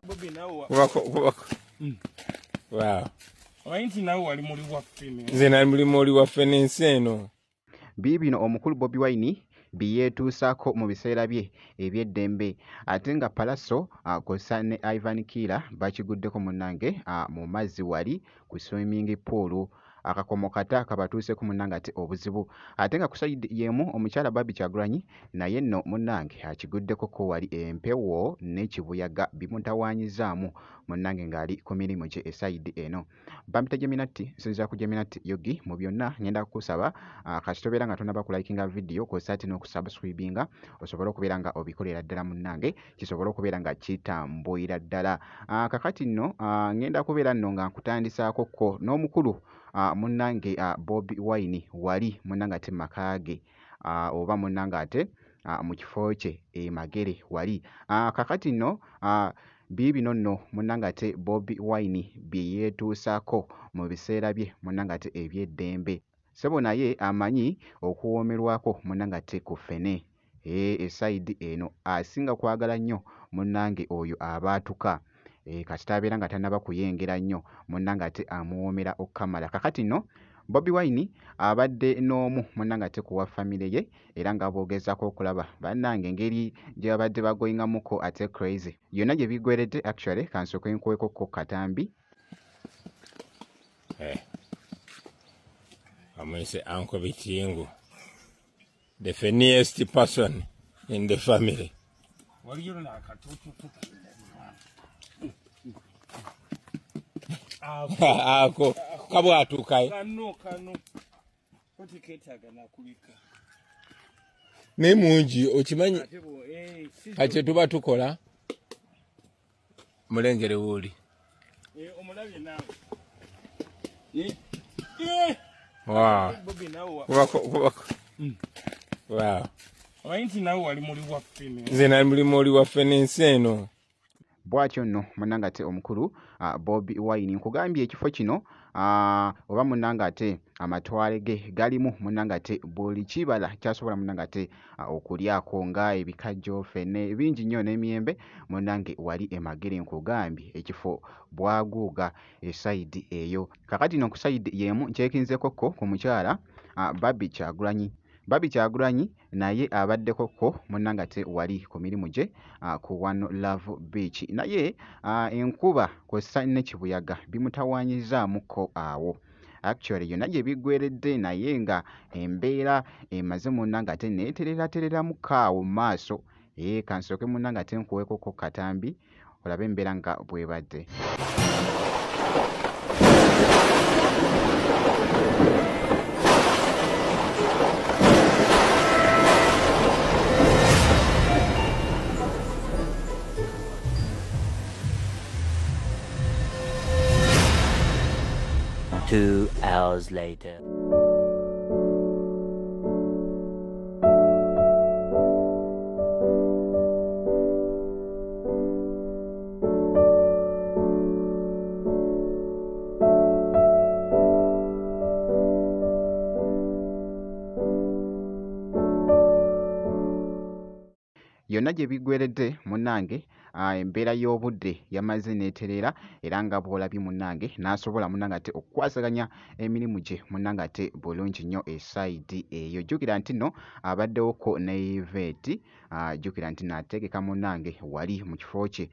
Kubako kubako. Wow. Omanyi nti nawe wali muli waffe. Nze nali muli muli waffe n'ensi eno. Biibino omukulu Bobi Wine bye yeetuusaako mu biseera bye eby'eddembe ate nga Pallaso kw'ossa ne Ivan Kiira bakiguddeko munnange mu mazzi wali ku swimming pool. Akakomo kata kabatuuseeko munnange ate obuzibu. Ate nga ku sayidi y'emu omukyala Barbie Kyagulanyi naye nno munnange akiguddeko ko wali empewo n'ekibuyaga bimutawaanyizzaamu munnange ng'ali ku mirimu gye esayidi eno. Bampita Jeminatti, nsinziira ku Jeminatti Yogi. Mu byonna ngenda kukusaba kasita obeera nga tonnaba kulikinga vidiyo kw'ossa ate n'okusubscribinga osobole okubeera nga obikolera ddala munnange kisobole okubeera nga kitambulira ddala. Kakati nno ngenda kubeera nno nga nkutandisaako ko n'omukulu munnange Bobi Wine wali munnange ate mu maka ge oba munnange ate mu kifo kye e Magere wali. Kakati nno biibino nno munnange ate Bobi Wine bye yeetuusaako mu biseera bye munnange ate eby'eddembe. Ssebo naye amanyi okuwoomerwako munnange ate ku ffene. Eeh esayidi eno asinga kwagala nnyo munnange oyo abaatuka. Eeh kasita abeera nga tannaba kuyengera nnyo munnange ate amuwoomera okukamala. Kakati nno Bobi Wine abadde n'omu munnange ate ku wa famire ye era nga boogezaako okulaba bannange engeri gye babadde bagoingamuko ate crazy. Yonna gye biggweeredde actually kansooke nkuweeko ko katambi. Eh. Amwise Uncle Bitingu. The funniest person in the family. Ako kabwatuka. Kano kano. Koti ketaaga nakubika. Naye mungi okimanyi kati tuba tukola mulengere wuuli. Eh, omulabye naawe. Eh, eh. Wow. Kubako kubako. Wow. Omanyi nti nawe wali muli waffe. Nze nali muli muli waffe n'ensi eno. Bwatyo nno munnange ate omukulu Bobi Wine nkugambye ekifo kino oba munnange ate amatwale ge galimu munnange ate buli kibala ky'asobola munnange ate okulyako nga ebikajjo, ffene bingi nnyo n'emiyembe munnange wali e Magere nkugambye ekifo bwaguuga esayidi eyo. Kaakati nno ku sayidi y'emu nkyekinzeeko kko ku mukyala Barbie Kyagulanyi. Barbie Kyagulanyi naye abaddeko ko munnange ate wali ku mirimu gye ku One Love Beach naye enkuba kw'ossa ne kibuyaga bimutawaanyizzaamuko awo. Actually yonna gye biggweeredde naye nga embeera emaze munnange ate n'etereeratereeramuko awo mu maaso. Eeh kansooke munnange ate nkuweeko ko ku katambi olabe embeera nga bw'ebadde. 2 hours later. Yonna gye biggweeredde munnange embeera y'obudde yamaze n'etereera era nga bw'olabye munnange n'asobola munnange ate okukwasaganya emirimu gye munnange ate bulungi nnyo esayidi eyo. Jjukira nti nno abaddewokko ne Yvette, jjukira nti nno ategeka munnange wali mu kifo kye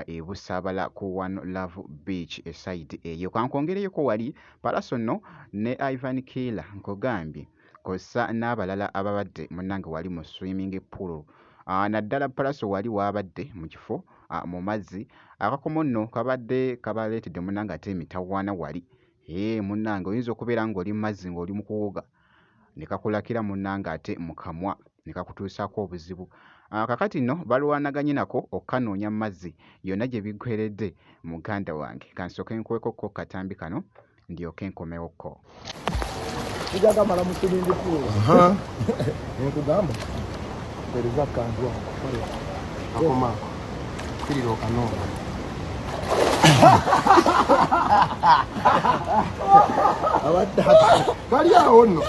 e Busaabala ku One Love Beach esayidi eyo. Ka nkwongereyoko wali Pallaso nno ne Ivan Killer nkugambye kw'ossa n'abalala ababadde munnange wali mu swimming pool naddala Pallaso wali w'abadde mu kifo mu mazzi. Akakomo nno kabadde kabaleetedde munnange ate emitawaana wali. Hee munnange oyinza okubeera ng'oli mu mazzi ng'oli mu kuwuga ne kakulakira munnange ate mu kamwa ne kakutuusaako obuzibu. Kaakati nno balwanaganye nako okukanoonya mu mazzi yonna gye biggweeredde muganda wange. Kansooke nkuweeko ko ku katambi kano ndyoke nkomewoko. Tujja kamala mu swimming pool. Nkugamba mpereza akantu ako akoma kirira okanoona. Abadde kali awo nno.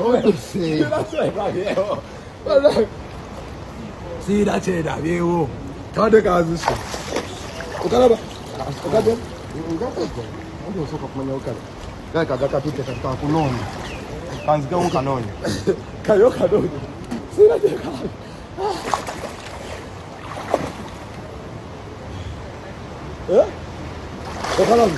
Odduse. Siira kyerabyewo. Kabadde kazise. Okalaba? Okadde? Ngakadde. Anti osooka kumanya okale. Kale kagakatutte kati kakunoonya. Kanzigewo kanoonya. Kayo kanoonya. Siira kyekalabe. Eh? Okalaba?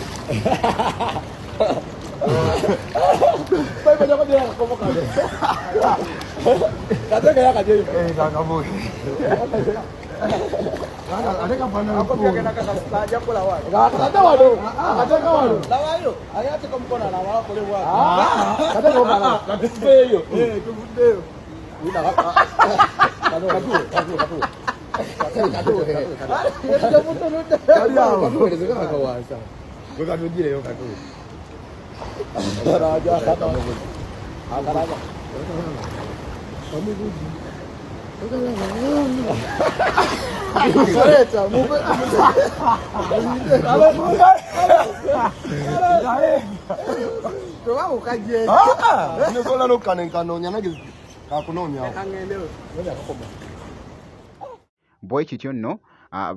Bwe kityo nno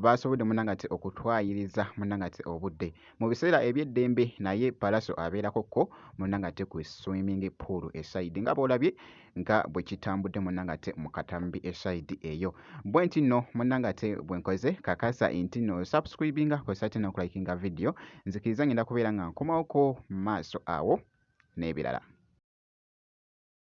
baasobodde munnange okutwayiriza munnange obudde mu biseera eby'eddembe, naye Pallaso abeerako ko munnange ku swimming pool esayidi nga bw'olabye nga bwe kitambudde munnange mu katambi esayidi eyo. Bwe nti nno munnange bwe nkoze kakasa nti nno subscribinga kw'ossa ate n'okulikinga video, nzikiriza ngenda kubeera nga nkomawoko mu maaso awo n'ebirala.